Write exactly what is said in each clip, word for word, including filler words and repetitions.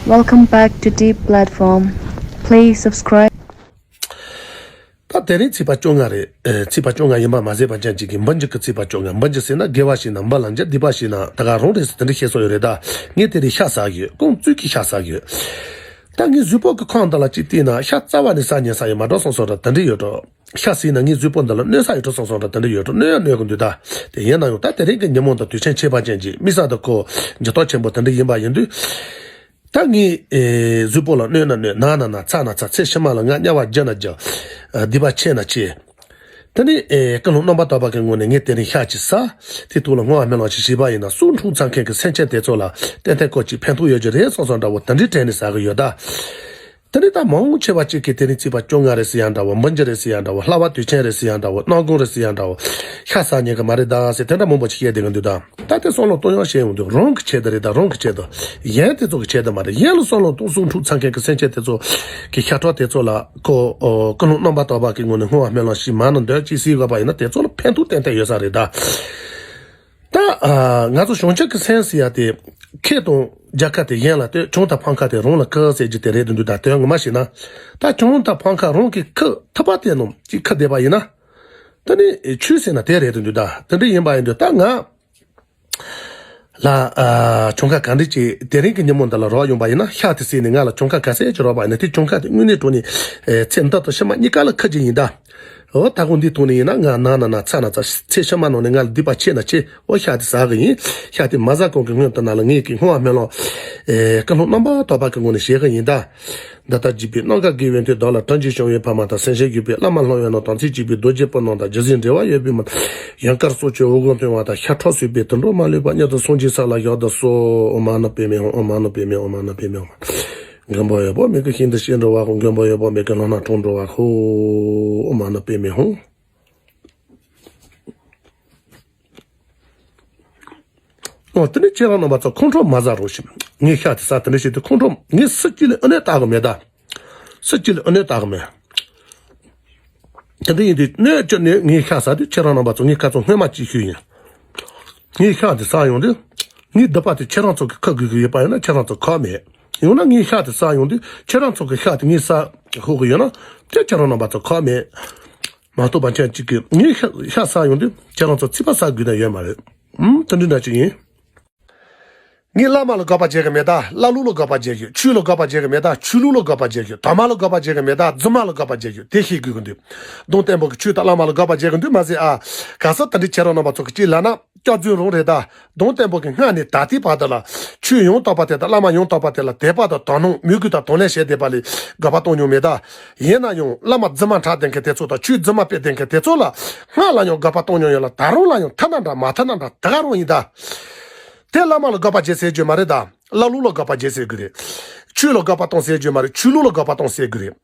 Welcome back to Deep Platform. Please subscribe. ད་དེ་རིང་ཚེས་པ་བཅོ་ལྔ་རེད། ཨེ། ཚེས་པ་བཅོ་ལྔ་ཡིན་པ་མ་ཟད་པ་ཅན་ཅིག་གི་འབུམ་འགྱུར་གྱི་ཚེས་པ་བཅོ་ལྔ། འབུམ་འགྱུར་ཟེར་ན་དགེ་བ་ཞིག་ན་འབུམ་ལ་འགྱུར། སྡིག་པ་ཞིག་ན་ད་ག་རང་རེད་ཟེར་དེ་འདྲ་བཤད་སྲོལ་ཡོད་རེད། ད་ངས་དེ་རིང་ཤ་ཟ་གི་ཡོད། ཁོང་བཙུན་གྱིས་ཤ་ཟ་གི་ཡོད། ད་ངའི་གཟུགས་པོ་གི་ཁོངས་འདི་ལ་ཅིག་བལྟས་ན་ཤ་རྩ་བ་ནས་ཟ་ཉན་ས་ཡོད་མ་འགྲོ་སོང་སོང་ར་དེ་འདྲ་ཡོད་འགྲོ། ཤ་ཟོས་ན་ངའི་གཟུགས་པོ་འདི་ལ་གནོད་ས་ཡོད་འགྲོ་སོང་སོང་ར་དེ་འདྲ་ཡོད་འགྲོ། གནོད་ཡང་གནོད་གི་འདུག་ད་དེ་ཡིན་ན་ཡང་ད་དེ་རིང་གི་ཉིན་མོ་འདི་དུས་ཆེན་ཁྱད་པར་ཅན་ཅིག་དམིགས་བསལ་དུ་ཁོ་འགྱུར་ལྡོག་ཆེན་པོ་དེ་འདྲ་ཡིན་པ་ཡིན་དུས། ད་ངའི་ཨེ་གཟུགས་པོ་ལ་གནོད་ན་གནོད། ན་ན་ན། ཚ་ན་ཚ། ཚེ་ཕྱི་མ་ལ་ང་དམྱལ་བར་འགྱུར་ན་འགྱུར། ཨ། སྡིག་པ་ཆེ་ན་ཆེ། དེ་ནས་ཨེ་ཀུན་སློང་རྣམ་པར་དག་པ་གི་ངོས་ནས་ངས་དེ་རིང་ཤ་ཅིག་ཟ། དེ་ཐོག་ལ་བསྔོ་བ་སྨོན་ལམ་ཞིག་བྱས་པ་ཡིན་ན་སྲོག་འཕྲོག་ཚར་མཁན་གྱི་སེམས་ཅན་དེ་ཚོ་ལ་ཏན་ཏན་ཁོ་ཅིག་ཕན་ཐོགས་ཡོད་ཀྱི་རེད་བསམ་བསམ་འདྲ་བོ་དེ་འདྲའི་དྲན་ནས་ཟ་གི་ཡོད་ད། དེ་ནས་ད་མང་ཆེ་བ་ཅིག་གིས་དེ་རིང་ཚེས་པ་བཅོ་ལྔ་རེད་ཟེར་ཡང་འདྲ་བོ། འབུམ་འགྱུར་རེད་ཟེར་ཡང་འདྲ་བོ། བསླབ་པ་དུས་ཆེན་རེད་ཟེར་ཡང་འདྲ་བོ། གནམ་གང་རེད་ཟེར་ཡང་འདྲ་བོ། ཤ་ཟ་ཉན་གི་མ་རེད་ད་ཟེར་དེ་འདྲ་མང་པོ་ཅིག་བཤད་བསྡད་གི་འདུག་ད། ད་དེ་བསམ་བློ་གཏོང་ཡག་བཤད་ཡོང་དུས་རང་གི་ཆེད་དུ་རེད་ད། རང་གི་ཆེད་དུ། གཞན་དེ་ཚོ་གི་ཆེད་དུ་མ་རེད། གཞན་ལ་བསམ་བློ་གཏོང་། སྲོག་འཕྲོག་ཚར་མཁན་གྱི་སེམས་ཅན་དེ་ཚོ་གི་ཤ་ཁྲག་དེ་ཚོ་ལ་ཁོ་ཨོ་ཀུན་སློང་རྣམ་པར་དག་པ་གི་ངོས་ནས་བསྔོ་བ་སྨོན་ལམ་ཞིག་མ་ན་འདོད་ཅིག་ཟེར་དགོས་པ་ཡིན་ན་དེ་ཚོ་ལ་ཕན་ཐོགས་ཏན་ཏན་ཡོད་ས་རེད་ད། ད་ཨ་ང་ཚོ་བྱང་ཆུབ་ཀྱི་སེམས་ཟེར་ཡ་དེ་ཁེ་དང་རྒྱལ་ཁ་དེ་གཞན་ལ་སྟེར། གྱོང་དང་ཕམ་ཁ་དེ་རང་ལ་བཀལ་ཟེར་རྒྱུ་དེ་རེད་འདུག་ད་དོན་ངོ་མ་བྱས་ན། ད་གྱོང་དང་ཕམ་ཁ་རང་གིས་ཁུར་ཐུབ་པ་དེ་རྣམས་ཅིག་ཁུར་བསྡད་པ་ཡིན་ན། དེ་ནི་ཆོས་ཟེར་ན་དེ་རེད་འདུག་ད་དེ་འདྲ་ཡིན་པ་ཡིན་དུས་ད་ང་ལ་ཨ་གྱོང་ཁ་ག་འདྲ་ཅིག་དེ་རིང་གི་ཉིན་མོ་འདི་ལ་རག་ཡོང་པ་ཡིན་ན། ཤ་དེ་ཟོས་ནས་ང་ལ་གྱོང་ཁ་ག་ཚད་ཅིག་རག་པ་ཡིན་ན་དེ་གྱོང་ཁ་དེ་དངོས་གནས་དྲང་གནས་ཨེ་ཚེ་འདི་དང་ཕྱི་མ་གཉིས་ཀ་ལ་ཁུར་རྒྱུ་ཡིན་ད། འོ་ད་གོ་འདི་ཐོག་ནས་ཡིན་ན་ང་ན་ན་ན་ཚ་ན་ཚ། ཚེ་ཕྱི་མ་ནང་ནས་ང་ལ་སྡིག་པ་ཆེ་ན་ཆེ། འོ་ཤ་དེ་ཟ་གི་ཡིན། ཤ་དེ་མ་ཟ་གོང་གི་སྔོན་དུ་ན་ལ་ངས་ཀྱི་བསྔོ་བ་སྨོན་ལམ་ཨེ་ཀུན་སློང་རྣམ་པར་དག་པ་གི་ངོས་ནས་བྱེད་གི་ཡིན་ད། འདི་ལྟར་བགྱིས་པའི་རྣམ་དཀར་དགེ་བའི་མཐུས། བདག་ལ་གྲངས་ཀྱིས་བྱང་བའི་ཕ་མ་དང་། སེམས་ཅན་སྒྲོལ་བའི་བླ་མ་སློབ་དཔོན་རྣམས་དང་། ཚེ་གཅིག་པའི་རྡོ་རྗེ་སྤུན་རྣམས་དང་། རྒྱུ་ཟས་འབྲེལ་བ་ཡོད་པའི་མི་དང་། ཡང་དཀར་སྲོག་གཅོད་འོ་སྐོལ་འཐུང་བ་དང་། ཤ་ཁྲག་ཟོས་པའི་དུད་འགྲོ་མ་ལུས་པ་ཉིད་དུ་སངས་རྒྱས་ས་ལ་བཞག་ཏུ་གསོལ། ཨོཾ་མ་ཎི་པདྨེ་ཧཱུྃ། ཨོཾ་མ་ཎི་པདྨེ་ཧཱུྃ། ཨོཾ་མ་ཎི་པདྨེ་ཧཱུྃ། མགོན་པོ་ཡོད་པོ་མི་དགེ་ཤིན་ཏུ་ཞི་འགྲོ་བ་ཧོ། མགོན་པོ་ཡོད་པོ་མི་དགེ་ལྷག་མ་དྲུངས་འགྲོ་བ་ཧོ། ཨོཾ་མ་ཎི་པདྨེ་ཧཱུྃ། ཨོ་དེ་ནས་ཁྱེད་རང་རྣམ་པ་ཚོ་ཁོང་ཁྲོ་མ་ཟ་རོགས་ཞིག་ངས་ཤ་དེ་ཟ་དེ་འདྲ་བྱེད་དུས་ཁོང་ཁྲོ། ངས་སུ་གཅིག་ལ་ཨ་ནེ་བཏགས་གི་མེད་ད། སུ་གཅིག་ལ་ཨ་ནེ་བཏགས་གི་མེད། དེ་འདྲ་ཡིན་དུས་གནོད་བཅུག་ནས་ངས་ཤ་ཟ་དུས་ཁྱེད་རང་རྣམ་པ་ཚོ་ངས་ཁ་ཚོ་སྔོན་མ་གཅིག་ཞུས་ཡིན། ངས་ཤ་དེ་ཟ་ཡོང་དུས་ངའི་སྡིག་པ་དེ་ཁྱེད་རང་ཚོ་གི་ཁུར་དགོས་ཀྱི་ཡོད་པ་ཡིན་ན་ཁྱེད་རང་ཚོ་ཁུར་མེད། ཡང་ན་ངས་ཤ་དེ་ཟ་ཡོང་དུས་ཁྱེད་རང་ཚོ་གི་ཤ་དེ་ངས་ཟ་ཧུ་གི་ཡོད་ན་དེ་ཁྱེད་རང་རྣམ་པ་ཚོ་ཁུར་མེད། མ་གཏོགས་པ་ཁྱེད་གཅིག་གིས་ངའི་ཤ་ཤ་ཟ་ཡོང་དུས་ཁྱེད་རང་ཚོ་ཚིག་པ་ཟ་དགོས་ན་ཡོད་མ་རེད། ཨུམ་དེ་འདྲ་འདྲ་ཅིག་ཡིན། ངས་བླ་མ་ལ་དགག་པ་བྱེད་གི་མེད་ད། བླ་ལུག་ལ་དགག་པ་བྱེད་གི། ཆོས་ལ་དགག་པ་བྱེད་གི་མེད་ད། ཆོས་ལུགས་ལ་དགག་པ་བྱེད་གི། དར་མ་ལ་དགག་པ་བྱེད་གི་མེད་ད། རྫུན་མ་ལ་དགག་པ་བྱེད་གི། དེ་ཤེས་དགོས་གི་འདུག་སྡོམ་བརྟན་པོ་གི་ཆོས་དང་བླ་མ་ལ་དགག་པ་བྱེད་གི་འདུག་མ་ཟད་ཨ། ག་ས་དེ་འདྲའི་ཁྱེད་རང་རྣམ་པ་ཚོ་གི་ཅིག་ལབ་ན་སྐྱག་རྫུན་རང་རེད་ད། སྡོམ་བརྟན་པོ་གི་སྔ་ནས་ད་ལྟའི་བར་དུ་ལ་ཆོས་ཡང་དག་པ་དེ་དང་བླ་མ་ཡང་དག་པ་དེ་ལ་དད་པ་དང་དག་སྣང་མོས་གུས་དང་དང་ལེན་བྱས་བསྡད་པ་ལས་དགག་པ་གཏོང་མྱོང་མེད་ད། ཡིན་ན་ཡང་བླ་མ་རྫུན་མ་འཁྲབ་བསྡད་མཁན་དེ་ཚོ་དང་ཆོས་རྫུན་མ་སྤེལ་བསྡད་མཁན་དེ་ཚོ་ལ་སྔ་ལ་ཡང་དགག་པ་གཏོང་མྱོང་ཡོད་ལ་ད་རུང་ལ་ཡང་ཐ་ན་འདྲ་མ་ཐ་ན་འདྲ་ད་ག་རང་ཡིན་ད། དེ་བླ་མ་ལ་དགག་པ་བྱེད་ཟེར་རྒྱུ་མ་རེད་ད། བླ་ལུག་ལ་དགག་པ་བྱེད་ཟེར་དགོས་རེད། ཆོས་ལ་དགག་པ་གཏོང་ཟེར་རྒྱུ་མ་རེད། ཆོས་ལུགས་ལ་དགག་པ་གཏོང་ཟེར་དགོས་རེད།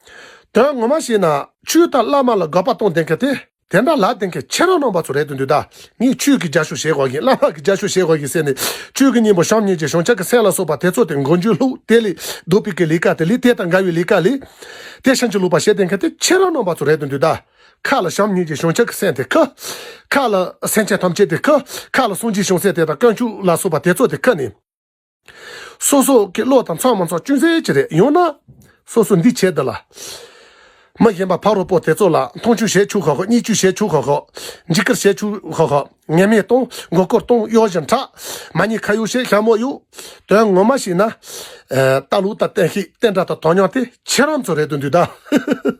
དོན་ངོ་མ་བྱས་ན་ཆོས་དང་བླ་མ་ལ་དགག་པ་གཏོང་བསྡད་མཁན་དེ་དེ་འདྲ་ལབ་བསྡད་མཁན་ཁྱེད་རང་རྣམ་པ་ཚོ་རེད་འདུག་འདུག་ད། ངས་ཆོས་ཀྱི་རྒྱབ་སྐྱོར་བྱེད་དགོས་ཀྱི་བླ་མ་གི་རྒྱབ་སྐྱོར་བྱེད་དགོས་ཀྱི་ཟེར་ནས་ཆོས་ཀྱི་སྙིང་པོ་བྱམས་སྙིང་རྗེ་བྱང་ཆུབ་ཀྱི་སེམས་ལ་སོགས་པ་དེ་ཚོ་དེ་མགོ་མཇུག་ལྷུག་དེ་ལས་ལྡོག་པའི་གི་ལས་ཀ་དེ་ལས་དེ་དང་འགལ་བའི་ལས་ཀ་ལས་དེ་ཕྱིན་ཅི་ལོག་པ་བྱེད་བསྡད་མཁན་དེ་ཁྱེད་རང་རྣམ་པ་ཚོ་རེད་འདུག་འདུག་ད། ཁ་ལ་བྱམས་སྙིང་རྗེ་བྱང་ཆུབ་ཀྱི་སེམས་དེ་ཁུར། ཁ་ལ་སེམས་ཅན་ཐམས་ཅད་དེ་ཁུར། ཁ་ལ་སངས་རྒྱས་བྱང་སེམས་དེ་དང་དཀོན་མཆོག་ལ་སོགས་པ་དེ་ཚོ་དེ་ཁུར་ནས། སོ་སོ་གི་བློ་དང་མཚམས་མ་མཚམས་ཅུང་ཟད་ཅིག་རེད་ཡོང་ན། སོ་སོ་འདི་བྱེད་འདི་ལ། མི་གཞན་པ་ཕ་རོལ་པོ་དེ་ཚོ་ལ་མཐོང་ཆུང་བྱེད་ཆོག་ཁོ་ཁོ། བརྙས་བཅོས་བྱེད་ཆོག་ཁོ་ཁོ། འཇིགས་སྐུལ་བྱེད་ཆོག་ཁོ་ཁོ། ངན་སྨྲས་གཏོང་། མགོ་སྐོར་གཏོང་། གཡོ་ཞིང་འཁྲབ། མ་ཉེས་ཁ་གཡོག་བྱེད། ཞྭ་མོ་གཡོག་དོན་ངོ་མ་བྱས་ན། ལྟ་ལུགས་དང་བསྟན་བཤིག་བསྟན་དགྲ་དང་དོན་སྙིང་དེ་ཁྱེད་རང་ཚོ་རེད་འདུག་འདུག་ད།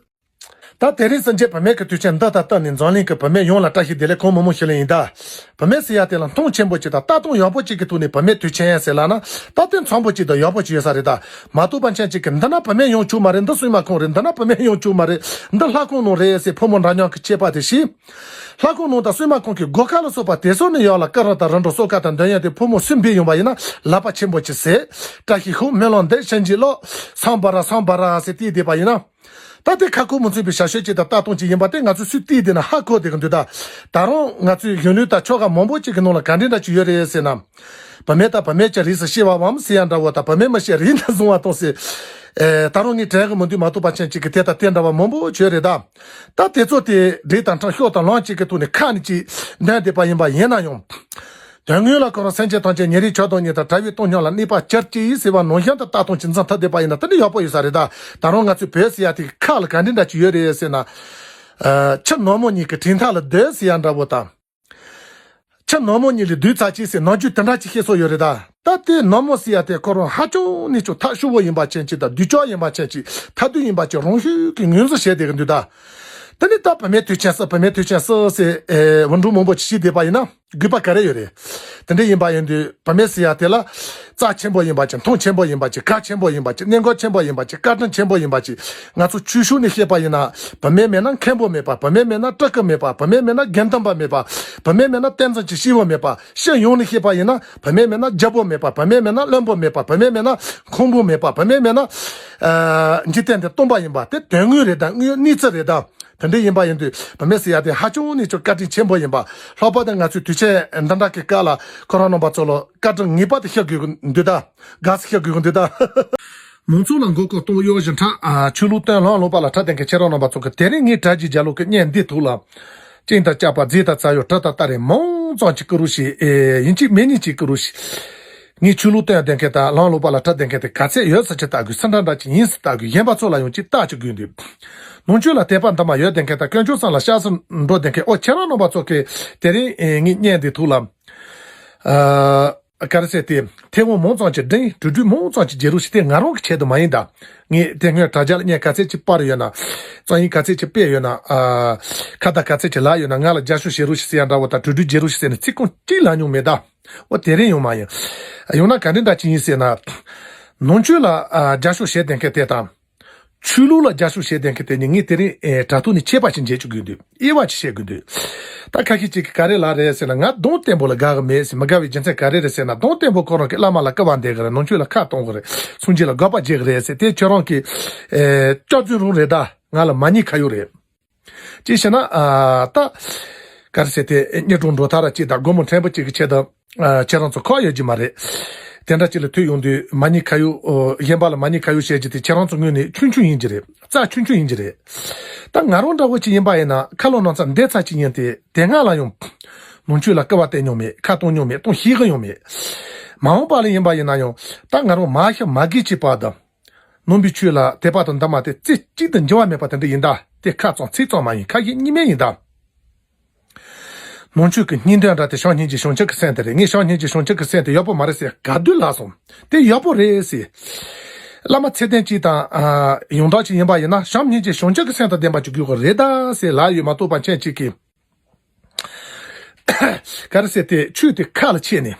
ད་དེ་རིང་སངས་རྒྱས་བུད་མེད་ཀྱི་དུས་ཆེན་འདི་དང་བསྟུན་ནས་འཛམ་གླིང་གི་བུད་མེད་ཡོངས་ལ་བཀྲ་ཤིས་བདེ་ལེགས་གང་མང་མང་ཞུ་ལེ་ཡིན་ད། བུད་མེད་ཟེར་ཡ་དེ་ལ་མཐོང་ཆེན་པོ་ཅིག་དང་ལྟ་སྟངས་ཡག་པོ་ཅིག་གི་ཐོག་ནས་བུད་མེད་དུས་ཆེན་ཟེར་ལབ་ན་ད་དེ་འཚམ་པོ་ཅིག་དང་ཡག་པོ་ཅིག་ཡོད་ས་རེད་ད། མ་གཏོགས་པ་མཁན་ཅིག་གིས་འདི་ན་བུད་མེད་ཡོང་ཆོག་མ་རེད། འདི་སྲུང་མ་ཁང་རེད། འདི་ན་བུད་མེད་ཡོང་ཆོག་མ་རེད། འདི་ལྷ་ཁང་ནང་རེད་ཟེར་ཕོ་མོ་འདྲ་མཉམ་གྱི་ཁྱད་པར་དེ་ཤེས། ལྷ་ཁང་ནང་དང་སྲུང་མ་ཁང་གི་སྒོ་ཁ་ལ་སོགས་པ་དེ་ཚོ་ནས་ཡར་ལ་ཀ་ར་དང་རི་འབྲོག་སོ་ཁ་དང་འདོན་ཡ་དེ་ཕོ་མོ་སུས་འབུལ་ཡོང་བ་ཡིན་ན་ལག་པ་ཆེན་པོ་ཅིག་ཟེར། བཀྲ་ཤིས་ཤོག་སྨོན་ལམ་འདེབས་བྱིན་གྱིས་རློབས། སམ་བྷ་ར་སམ་བྷ་ར་ཟེར་བལྟས་བསྡད་པ་ཡིན་ན། ད་དེ་ཁ་ཁུ་མི་ཚུགས་པའི་བྱ་སྤྱོད་ཅིག་དང་ལྟ་སྟངས་ཅིག་ཡིན་པ་དེ་ང་ཚོས་སུས་བལྟས་བསྡད་ན་ཧ་གོ་བསྡད་ཀྱི་འདུག་ད། ད་རུང་ང་ཚོའི་གཞོན་ནུ་དང་ཆོལ་ཁ་མང་པོ་ཅིག་གི་ནང་ལ་ག་འདྲ་འདྲ་ཅིག་ཡོད་རེད་ཟེར་ན། བུད་མེད་དང་བུད་མེད་ཀྱི་རིགས་སུ་སྐྱེ་བའམ་ཟེར་ཡ་འདྲ་བོ་དང་བུད་མེད་མི་སྐྱེ་རིགས་ནས་བཟུང་བ་དང་ཟེར། ཨེ། ད་རུང་ངས་དྲན་གི་མི་འདུག་མ་གཏོགས་པ་མཁན་ཅིག་གིས་དེ་དང་དེ་འདྲ་བ་མང་པོ་བྱོས་རེད་ད། ད་དེ་ཚོ་དེ་འགྲིག་དང་འཕྲང་ཤོག་དང་ལོང་ཅིག་གི་ཐོག་ནས་ཁ་ནས་ཅིག་འདོན་བསྡད་པ་ཡིན་པ་ཡིན་ན་ཡང་། དོན་དངོས་ལ་ཁོ་རང་སེམས་ཅན་ཐམས་ཅད་ཉེ་རིང་ཆགས་སྡང་གཉིས་དང་བྲལ་བའི་སྟོང་ཉིད་ལ་གནས་པར་གྱུར་ཅིག་ཟེར་བ་ནང་བཞིན་དུ་ལྟ་སྟངས་ཅིག་འཛིན་ཐུབ་བསྡད་པ་ཡིན་ན་དེ་ནི་ཡག་པོ་ཡོད་ས་རེད་ད། ད་རུང་ང་ཚོའི་བོད་ཟེར་ཡ་དེ་ཁ་ལ་ག་འདྲ་འདྲ་ཅིག་ཡོད་རེད་ཟེར་ན། ཨ། ཁྱི་ནག་མོ་གཉིས་ཀྱི་གྲལ་མཐའ་ལ་སྡོད་ཟེར་ཡ་འདྲ་བོ་དང་། ཁྱི་ནག་མོ་གཉིས་ལ་སྡོད་ཚར་ཅིག་ཟེར་ནམ་རྒྱུན་དེ་འདྲ་ཅིག་བཤད་སྲོལ་ཡོད་རེད་ད། ད་དེ་ནག་མོ་ཟེར་ཡ་དེ་ཁོ་རང་ཧ་ཅང་ནས་ཅང་ཐབས་སྐྱོ་བོ་ཡིན་པ་ཅན་ཅིག་དང་སྡུག་ཅག་ཡིན་པ་ཅན་ཅིག་ཐ་དད་ཡིན་པ་ཅིག་རང་ཤུགས་ཀྱིས་ངོས་འཛིན་བྱས་བསྡད་ཀྱི་འདུག་ད། དེ་ནི་ད་བུད་མེད་དུས་ཆེན་སྲིད། བུད་མེད་དུས་ཆེན་སྲིད་ཟེར་ཨེ་འུར་སྒྲོག་མང་པོ་ཅིག་བྱས་བསྡད་པ་ཡིན་ན། དགོས་པ་ག་རེ་ཡོད་རེད། དེ་འདྲ་ཡིན་པ་ཡིན་དུས་བུད་མེད་ཟེར་ཡ་དེ་ལ་རྩ་ཆེན་པོ་ཡིན་པ་ཅིག་མཐོང་ཆེན་པོ་ཡིན་པ་ཅིག་གལ་ཆེན་པོ་ཡིན་པ་ཅིག་གནད་འགག་ཆེན་པོ་ཡིན་པ་ཅིག་བཀའ་དྲིན་ཆེན་པོ་ཡིན་པ་ཅིག་ང་ཚོ་ཆོས་ཕྱོགས་ནས་བཤད་པ་ཡིན་ན། བུད་མེད་མེད་ན་མཁན་པོ་མེད་པ། བུད་མེད་མེད་ན་སྤྲུལ་སྐུ་མེད་པ། བུད་མེད་མེད་ན་དགེ་འདུན་པ་མེད་པ། བུད་མེད་མེད་ན་བསྟན་འཛིན་གྱི་སྐྱེས་བུ་མེད་པ། སྤྱི་ཡོངས་ནས་བཤད་པ་ཡིན་ན། བུད་མེད་མེད་ན་རྒྱལ་པོ་མེད་པ། བུད་མེད་མེད་ན་བློན་པོ་མེད་པ། བུད་མེད་མེད་ན་ཁང་པ་མེད་པ། བུད་མེད་མེད་ན། ཨ། འཇིག་རྟེན་འདི་སྟོང་པ་ཡིན་པ་དེ་དོན་དངོས་རེད་དང་དངོས་གནས་ཚུལ་རེད་དང་། དེ་འདྲ་ཡིན་པ་ཡིན་དུས་བུད་མེད་ཟེར་ཡ་དེ་ཧ་ཅང་ནས་ཅང་བཀའ་དྲིན་ཆེན་པོ་ཡིན་པ། ལྷག་པར་དུ་ང་ཚོའི་དུས་ཆེན་འདི་འདྲ་གི་སྐབས་ལ་ཁོ་རང་རྣམ་པ་ཚོ་ལ་བཀའ་དྲིན་ངེས་པར་དུ་ཞུ་དགོས་ཀྱི་འདུག་ད། དགའ་བསུ་ཞུ་དགོས་ཀྱི་འདུག་ད། མང་ཚོགས་ལ་མགོ་སྐོར་གཏོང་གཡོ་ཞིང་ཁྲག་ཨ་ཆོས་ལུགས་སྟོན་ལམ་ལོག་པ་ལ་ཁྲག་ལྡན་མཁན་ཁྱེད་རང་རྣམ་པ་ཚོ་གི་དེ་རིང་ངའི་དྲ་རྒྱའི་རྒྱབ་ལོགས་ཀྱི་བརྙན་འདི་ཐོག་ལ། ཅིང་དང་བཅས་པ་རྫས་དང་རྩ་ཡོད་གྲི་དང་སྟ་རེ་མང་ཙམ་ཅིག་བསྐུར་རོགས་ཞེས། ཨེ། ཡིན་གཅིག་མིན་གཉིས་ཅིག་བསྐུར་རོགས་ཞེས། ངས་ཆོས་ལུགས་སྟོན་བསྡད་མཁན་དང་ལམ་ལོག་པ་ལ་ཁྲག་ལྡན་མཁན་དེ་ག་ཚད་ཡོད་ས་ཅིག་བལྟ་དགོས། སུ་འདྲ་འདྲ་ཅིག་ཡིན་ས་བལྟ་དགོས། གཞན་པ་ཚོ་ལ་ཡང་ཅིག་བལྟ་ཅིག་དགོས་འདུག་ནང་ཆོས་ལ་དད་པ་འདི་མ་ཡོད་བསྡད་མཁན་དང་དཀོན་མཆོག་གསུམ་ལ་སྐྱབས་སུ་འགྲོ་བསྡད་མཁན། ཨོ་ཁྱེད་རང་རྣམ་པ་ཚོ་གིས་དེ་རིང་ངའི་བརྙན་འདི་ཐོག་ལ། ཨ། ག་རེ་ཟེར་དེ། མཐེ་བོང་མང་ཙམ་ཅིག་སྒྲེང་། གྲུ་གྲུ་མང་ཙམ་ཅིག་རྒྱག་རོགས་ཞེས། དེ་ང་རང་གི་ཆེད་དུ་མ་ཡིན་ད། ངས་དེ་སྔོན་དྲ་རྒྱ་ལ་བརྙན་ག་ཚད་ཅིག་སྤར་ཡོད་ན། རྩོམ་ཡིག་ག་ཚད་ཅིག་སྤེལ་ཡོད་ན། ཨ། ཁ་བརྡ་ག་ཚད་ཅིག་ལབ་ཡོད་ན། ང་ལ་རྒྱབ་སྐྱོར་བྱེད་རོགས་ཞེས་ཟེར་ཡ་འདྲ་བོ་དང་གྲུ་གྲུ་རྒྱག་རོགས་ཞེས་ཟེར་ནས་ཚིག་རྐང་གཅིག་ལབ་མྱོང་མེད་ད། འོ་དེ་རིང་ཡང་མ་ཡིན། ཡང་ན་ག་འདྲ་འདྲ་ཅིག་ཡིན་ཟེར་ན། ནང་ཆོས་ལ་ཨ་རྒྱབ་སྐྱོར་བྱེད་བསྡད་མཁན་དེ་དང་། ཆོས་ལུགས་ལ་རྒྱབ་སྐྱོར་བྱེད་བསྡད་མཁན་དེ་གཉིས་ངས་དེ་རིང་ཨེ་དྲ་ཐོག་ནས་ཁྱད་པར་ཅིག་འབྱེད་བཅུག་དགོས་འདུག་དབྱེ་བ་ཅིག་བྱེད་དགོས་འདུག་ད་ཁ་ཤས་ཅིག་གིས་ག་རེ་ལབ་རེད་ཟེར་ན། ང་ལྡོང་བརྟན་པོ་ལ་དགའ་གི་མེད་ཟེར། མི་དགའ་བའི་རྒྱུ་མཚན་ག་རེ་རེད་ཟེར་ན། ལྡོང་བརྟན་པོ་ཁོ་རང་གིས་བླ་མ་ལ་སྐུར་བ་འདེབས་གི་རེད། ནང་ཆོས་ལ་ཁ་གཏོང་གི་རེད། སངས་རྒྱས་ལ་དགག་པ་རྒྱག་གི་རེད་ཟེར། དེ་ཁྱོད་རང་གི་ཨེ་སྐྱག་རྫུན་རང་རེད་ད། ང་ལ་མ་ཉེས་ཁ་གཡོག་རེད། ཅིའི་ཕྱིར་ན་ཨ་ད་ག་རེ་ཟེར་དེ། གཉེར་སྒྲུང་འགྲོ་ཐག་ར་ཅིག་དང་སྒོར་མོ་ཕྲན་བུ་ཅིག་གི་ཆེད་དུ་ཨ་ཁྱེད་རང་ཚོ་ཁག་ཡོད་ཀྱི་མ་རེད། དེ་འདྲ་ཅིག་ལ་ཐུག་ཡོང་དུས་མ་ཉེས་ཁ་གཡོག་ཨོ་གཞན་པ་ལ་མ་ཉེས་ཁ་གཡོག་བྱེད་རྒྱུ་དེ་ཁྱེད་རང་ཚོ་ངོས་ནས་ཆུང་ཆུང་ཡིན་གྱི་རེད། རྩ་ཆུང་ཆུང་ཡིན་གྱི་རེད། ད་ང་རང་འདྲ་བོ་ཅིག་ཡིན་པ་ཡིན་ན་ཁ་ལོ་ན་ཚ་འདས་ཚར་ཅིག་ཡིན་ཏེ། དེ་སྔ་ལ་ཡང་ནང་ཆོས་ལ་སྐུར་བ་བཏང་མྱོང་མེད། ཁ་གཏོང་མྱོང་མེད། གཏོང་ཤེས་ཀྱི་ཡང་མེད། མ་འོངས་པ་ལ་ཡིན་པ་ཡིན་ན་ཡང་ད་ང་རང་མ་ཤི་མ་རྒས་ཀྱི་བར་དུ། ནང་པའི་ཆོས་ལ་དད་པ་དང་འདུན་པ་དེ་རྩེ་གཅིག་ཏུ་འགྱུར་བ་མེད་པ་དེ་འདྲ་ཡིན་ད། དེ་ཁ་ཙམ་ཚིག་ཙམ་མ་ཡིན། ཁ་ཞེ་གཉིས་མེད་ཡིན་ད། ནང་ཆོས་ཀྱི་སྙིང་དོན་འདྲ་དེ་བྱམས་སྙིང་རྗེ་བྱང་ཆུབ་ཀྱི་སེམས་དེ་རེད། ངས་བྱམས་སྙིང་རྗེ་བྱང་ཆུབ་ཀྱི་སེམས་དེ་ཡག་པོ་མ་རེད་ཟེར་ག་དུས་ལབ་སོང་། དེ་ཡག་པོ་རེད་ཟེར། བླ་མ་ཚད་ལྡན་གཅིག་དང་ཨ་ཡོངས་གྲགས་གཅིག་ཡིན་པ་ཡིན་ན་བྱམས་སྙིང་རྗེ་བྱང་ཆུབ་ཀྱི་སེམས་དང་ལྡན་པ་ཅིག་དགོས་ཀྱི་རེད་ད་ཟེར་ལབ་ཡོད་མ་གཏོགས་པ་མཁན་གཅིག་གིས། ག་རེ་ཟེར་དེ་ཆོས་དེ་ཁ་ལ་ཆད་ནས།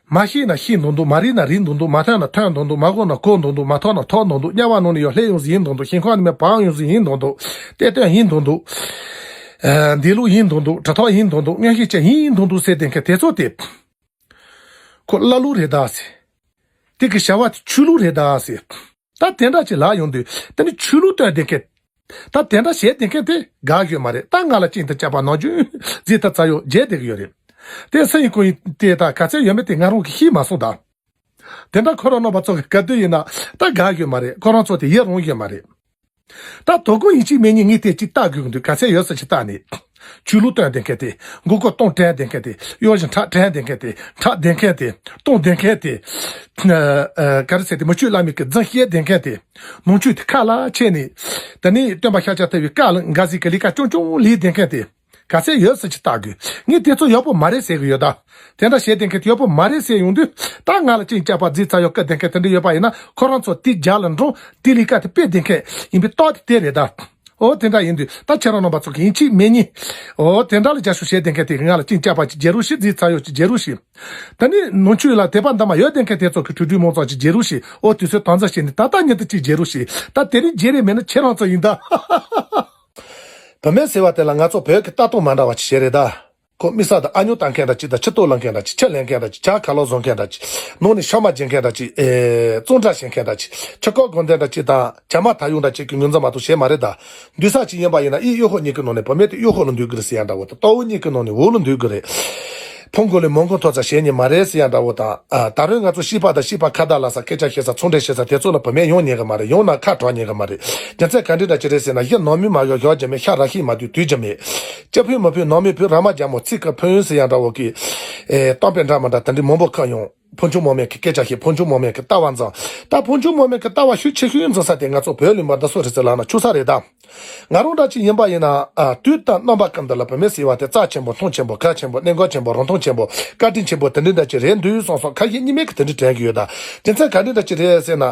མ་ཤེས་ན་ཤེས་མདོག་མདོག་མ་རིག་ན་རིག་མདོག་མདོག་མ་ཐོས་ན་ཐོས་མདོག་མདོག་མ་གོ་ན་གོ་མདོག་མདོག་མ་ཐོག་ན་ཐོག་མདོག་མདོག་དམྱལ་བ་ནང་ནས་ཡར་སླེབས་ཡོང་ཟིག་ཡིན་མདོག་མདོག་ཞིང་ཁམས་ནས་མར་བབས་ཡོང་ཟིག་ཡིན་མདོག་མདོག་གཏེར་སྟོན་ཡིན་མདོག་མདོག་ཨ་འདས་ལོག་ཡིན་མདོག་མདོག་གྲུབ་ཐོབ་ཡིན་མདོག་མདོག་མངོན་ཤེས་ཅན་ཡིན་མདོག་མདོག་ཟེར་བསྡད་མཁན་དེ་ཚོ་དེ། ཁོ་ཀླ་ཀློ་རེད་ད་ཟེར། དེ་གི་བྱ་བ་དེ་ཆོས་ལུགས་རེད་ད་ཟེར། ད་དེ་འདྲ་ཅིག་ལབ་ཡོང་དུས་དེ་ནི་ཆོས་ལུགས་སྟོན་བསྡད་མཁན། ད་དེ་འདྲ་བྱས་བསྡད་མཁན་དེ་དགའ་ཡོད་མ་རེད། ད་ང་ལ་ཅིང་དང་བཅས་པ་ནམ་རྒྱུན་རྫས་དང་རྩ་ཡོད་བརྗེད་བསྡད་ཀྱི་ཡོད་རེད། དེ་སུ་ཡིན་ཁོ་ཡིན་དེ་ད་ག་ཚད་ཡོད་མེད་དེ་ང་རང་གིས་ཤེས་མ་སོང་ད། དེ་འདྲ་ཁོ་རང་རྣམ་པ་ཚོ་གི་ག་དུས་ཡིན་ན་ད་དགའ་ཡོད་མ་རེད། ཁོ་རང་ཚོ་དེ་ཡི་རང་ཡོད་མ་རེད། ད་དོ་དགོང་ཡིན་གཅིག་མིན་གཉིས་ངས་དེ་གཅིག་བལྟ་དགོས་ཀྱི་འདུག་ག་ཚད་ཡོད་ས་ཅིག་བལྟ་ནས། ཆོས་ལུགས་སྟོན་བསྡད་མཁན་དེ། མགོ་སྐོར་གཏོང་དྲན་བསྡད་མཁན་དེ། གཡོ་ཞིང་ཁྲག་དྲན་བསྡད་མཁན་དེ། ཁྲག་བསྡད་མཁན་དེ། གཏོང་བསྡད་མཁན་དེ། ཨ་ཨ་ག་རེ་ཟེར་དེ། མི་ཆོས་བླ་མའི་གི་རྫུན་བཤད་བསྡད་མཁན་དེ། ནང་ཆོས་དེ་ཁ་ལ་ཆད་ནས། དེ་ནས་སྟོན་པ་ཤཱཀྱ་ཐུབ་པའི་བཀའ་ལ་འགལ་ཟིག་གི་ལས་ཀ་རྐྱང་རྐྱང་ལས་བསྡད་མཁན་དེ། ག་ཚད་ཡོད་ས་ཅིག་བལྟ་དགོས། ངས་དེ་ཚོ་ཡག་པོ་མ་རེད་ཟེར་གི་ཡོད་ད། དེ་འདྲ་བྱས་བསྡད་མཁན་དེ་ཡག་པོ་མ་རེད་ཟེར་ཡོང་དུས། ད་ང་ལ་ཅིང་བཅས་པ་རྫས་རྩ་ཡོད་བསྐུར་བསྡད་མཁན་དེ་འདྲ་ཡོད་པ་ཡིན་ན། ཁོ་རང་ཚོ་དེ་རྒྱབ་ལ་འགྲོ། དེ་ལས་ཀ་དེ་སྤེལ་བསྡད་མཁན་ཡིན་པའི་རྟགས་དེ་དེ་རེད་ད། འོ་དེ་འདྲ་ཡིན་དུས་ད་ཁྱེད་རང་རྣམ་པ་ཚོ་གིས་ཡིན་གཅིག་མིན་གཉིས། འོ་དེ་འདྲ་ལ་རྒྱབ་སྐྱོར་བྱས་བསྡད་མཁན་དེ་གིས་ང་ལ་ཅིང་བཅས་པ་ཅིག་རྒྱག་རོགས་ཞེས། རྫས་རྩ་ཡོད་ཅིག་རྒྱག་རོགས་ཞེས། ད་ནི་ནང་ཆོས་ལ་དད་པ་འདི་མ་ཡོད་བསྡད་མཁན་དེ་ཚོ་གིས་གྲོས་བསྡུར་མང་ཙམ་ཅིག་རྒྱག་རོགས་ཞེས། འོ་དུས་ཚོད་དམ་འཛིན་བྱས་ནས་ད་ལྟ་ཉིད་དུ་ཅིག་རྒྱག་རོགས་ཞེས། ད་དེ་རིང་རྒྱག་རེས་མེད་ན་ཁྱེད་རང་ཚོ་ཡིན་ད། བུད་མེད་ཟེར་བ་དེ་ལ་ང་ཚོ་བོད་ཀྱི་ལྟ་སྟངས་མ་འདྲ་བ་ཅིག་བྱས་རེད་ད། ཁོ་མི་ས་དང་ཨ་ཉོ་ལྟ་མཁན་འདྲ་ཅིག་དང་ཕྱི་ལྟོ་ལེན་མཁན་འདྲ་ཅིག་ཕྱི་ལེན་མཁན་འདྲ་ཅིག་ཇ་ཁ་ལག་བཟོ་མཁན་འདྲ་ཅིག་ནང་ནས་ཤ་མ་བརྗེ་མཁན་འདྲ་ཅིག་ཨེ་བཙོན་ཁྲལ་བྱེད་མཁན་འདྲ་ཅིག་ཁྱི་ཁོག་སྒོ་འདེད་འདྲ་ཅིག་དང་བྱ་མ་ཐ་ཡོང་འདྲ་ཅིག་གི་ངོས་འཛིན་མ་གཏོགས་བྱས་མ་རེད་ད། འདུག་ས་ཅིག་ཡིན་པ་ཡིན་ན་ཨི་གཡོ་ཤོག་གཉིས་ཀྱི་ནང་ནས་བུད་མེད་དེ་གཡོ་ཤོག་ལ་འདུས་ཀྱི་རེད་ཟེར་ཡ་འདྲ་བོ་དང་། ལྟ་བུ་གཉིས་ཀྱི་ནང་ནས་འོག་ལ་འདུས་ཀྱི་རེད། ཕུང་དགོས་ལས་མོན་གྷོ་མཐོ་ས་བྱེད་ཉེ་མ་རེད་ཟེར་ཡ་འདྲ་བོ་དང་། ཨ། ད་རུང་ང་ཚོ་བྱིས་པ་དང་བྱིས་པ་ཁ་བརྡ་ལ་ས་སྐད་ཆ་བཤད་ས་ཚོང་འབྲེལ་བྱེད་ས་དེ་ཚོ་ལ་བུད་མེད་ཡོང་ཉེ་གི་མ་རེད། ཡོང་ན་ཁ་གྲག་ཉེ་གི་མ་རེད། རྒྱུ་མཚན་ག་འདྲ་འདྲ་ཅི་རེད་ཟེར་ན། གཞི་ནང་མི་མ་ཡོང་ཞོག་རྒྱུ་མེད། ཤ་ར་ཤི་མ་དུས་དུས་རྒྱུ་མེད། སྐྱ་ཕུད་མ་ཕུད་ནང་མི་ཕུད། ར་མ་རྒྱ་མོ་ཚིག་གི་ཕུན་ཟེར་ཡ་འདྲ་བོ་གི། ཨེ། གཏམ་དཔེ་འདྲ་མ་འདྲ་དེ་འདྲའི་མང་པོ་ཁ་ཡོང་། ཕོ་ཆུང་མོ་མེད་ཀྱི་སྐད་ཆ་བཤད། ཕོ་ཆུང་མོ་མེད་ཀྱི་ལྟ་བ་འཛིན། ད་ཕོ་ཆུང་མོ་མེད་ཀྱི་ལྟ་བ་ཤུགས་ཆེ་ཤོས་འཛིན་ས་དེ་ང་ཚོ་བོད་ལུང་པ་འདི་ཚོ་རེད་ཟེར་ལབ་ན་ཆོག་ས་རེད་ད། ང་རང་འདྲ་ཅིག་ཡིན་པ་ཡིན་ན། ཨ། དུས་དང་རྣམ་པ་ཀུན་ཏུ་ལ་བུད་མེད་ཟེར་བ་དེ་རྩ་ཆེན་པོ། མཐོང་ཆེན་པོ། གལ་ཆེན་པོ། གནད་འགག་ཆེན་པོ། རིན་ཐང་ཆེན་པོ། བཀའ་དྲིན་ཆེན་པོ་དེ་འདྲ་འདྲ་ཅིག་རེད་འདུག་བསམ་སོང་། ཁ་ཞེ་གཉིས་མེད་ཀྱི་དེ་འདྲ་དྲན་གྱི་ཡོད་ད། རྒྱུ་མཚན་ག་འདྲ་འདྲ་ཅིག་རེད་ཟེར་ན།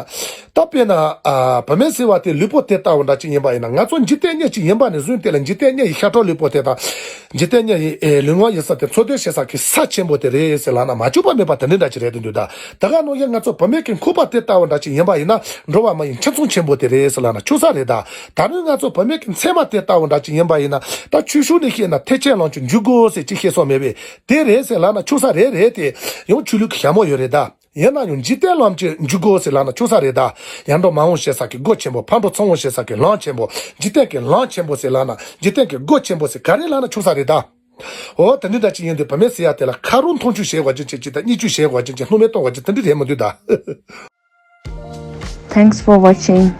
ད་དཔེར་ན། ཨ། བུད་མེད་ཟེར་བ་དེ་ལུས་པོ་དེ་ལྟ་བུ་འདྲ་ཅིག་ཡིན་པ་ཡིན་ན། ང་ཚོ་འཇིག་རྟེན་གཉིས་ཅིག་ཡིན་པ་ནས་བཟུང་སྟེ་ལ། འཇིག་རྟེན་གཉིས་ཡི་ཤ་ཁྲག་ལུས་པོ་དེ་དང་། འཇིག་རྟེན་གཉིས་ཡི། ཨེ། ལུས་ངག་ཡིད་གསུམ་དེ་འཚོ་སྡོད་བྱེད་ས་གི་ས་ཆེན་པོ་དེ་རེད་ཟེར་ལབ་ན་མ་འཆུག་པ་མེད་པ་དེ་འདྲ་འདྲ་ཅིག་རེད་འདུག་ད། ད་ག་ནང་བཞིན་ང་ཚོ་བུད་མེད་ཀྱི་ཁོག་པ་དེ་ལྟ་བུ་འདྲ་ཅིག་ཡིན་པ་ཡིན་ན། འགྲོ་བ་མི་ཡི་ཁྱིམ་ཚང་ཆེན་པོ་དེ་རེད་ཟེར་ལབ་ན་ཆོག་ས་རེད་ད། ད་རུང་ང་ཚོ་བུད་མེད་ཀྱི་མཚན་མ་དེ་ལྟ་བུ་འདྲ་ཅིག་ཡིན་པ་ཡིན་ན། ད་ཆོས་ཕྱོགས་ནས་བཤད་ན་ཐེག་ཆེན་ལམ་གྱི་འཇུག་སྒོ་ཟེར་ཅིག་བཤད་སྲོལ་མེད་པས། དེ་རེད་ཟེར་ལབ་ན་ཆོག་ས་རེད། རེད་དེ། ཡང་ཆོས་ལུགས་ཀྱི་ཞྭ་མོ་ཡོད་རེད་ད། ཡིན་ན་ཡང་འཇིག་རྟེན་ལམ་གྱི་འཇུག་སྒོ་ཟེར་ལབ་ན་ཆོག་ས་རེད་ད། ཡར་འགྲོ་མར་འོང་བྱེད་ས་གི་སྒོ་ཆེན་པོ། ཕར་འགྲོ་ཚུར་འོང་བྱེད་ས་གི་ལམ་ཆེན་པོ། འཇིག་རྟེན་གྱི་ལམ་ཆེན་པོ་ཟེར་ལབ་ན། འཇིག་རྟེན་གྱི་སྒོ་ཆེན་པོ་ཟེར་ག་རེ་ལབ་ན་ཆོག་ས་རེད་ད། འོ། དེ་འདྲ་འདྲ་ཅིག་ཡིན་དུས་བུད་མེད་ཟེར་ཡ་དེ་ལ་ཁ་རོག་མཐོང་ཆུང་བྱེད་དགོས་རྒྱུ་ཅིག་ཅིག་དང་། བརྙས་བཅོས་བྱེད་དགོས་རྒྱུ་ཅིག་སྣང་མེད་གཏོང་དགོས་རྒྱུ་དེ་འདྲ་རེད་མི་འདུག་ད། Thanks for watching.